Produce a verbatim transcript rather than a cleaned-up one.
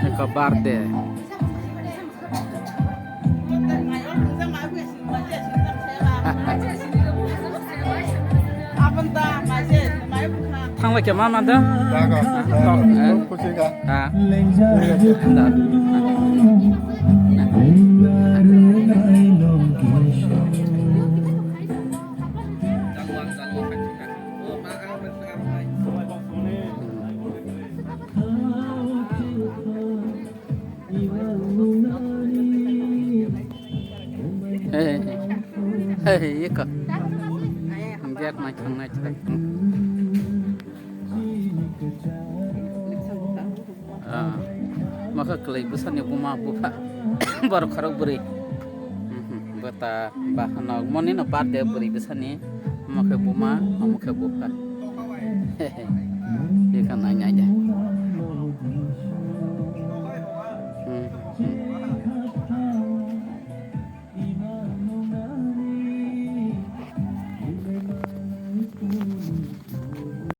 Eka birthday. Thangla khe ma manda? Jaga. Ah, tok, eh. Khusi ka. Ah. Hey, hey, hey, iko. Biak nai thang nai thang. Ah, mokhe kwlwi bwsani buma bupha. Borok khorok bwrwi. Mhm, bwta bahano moni no birthday bwrwi bwsani. Mokhe buma, mokhe bupha. Iko nai nai de.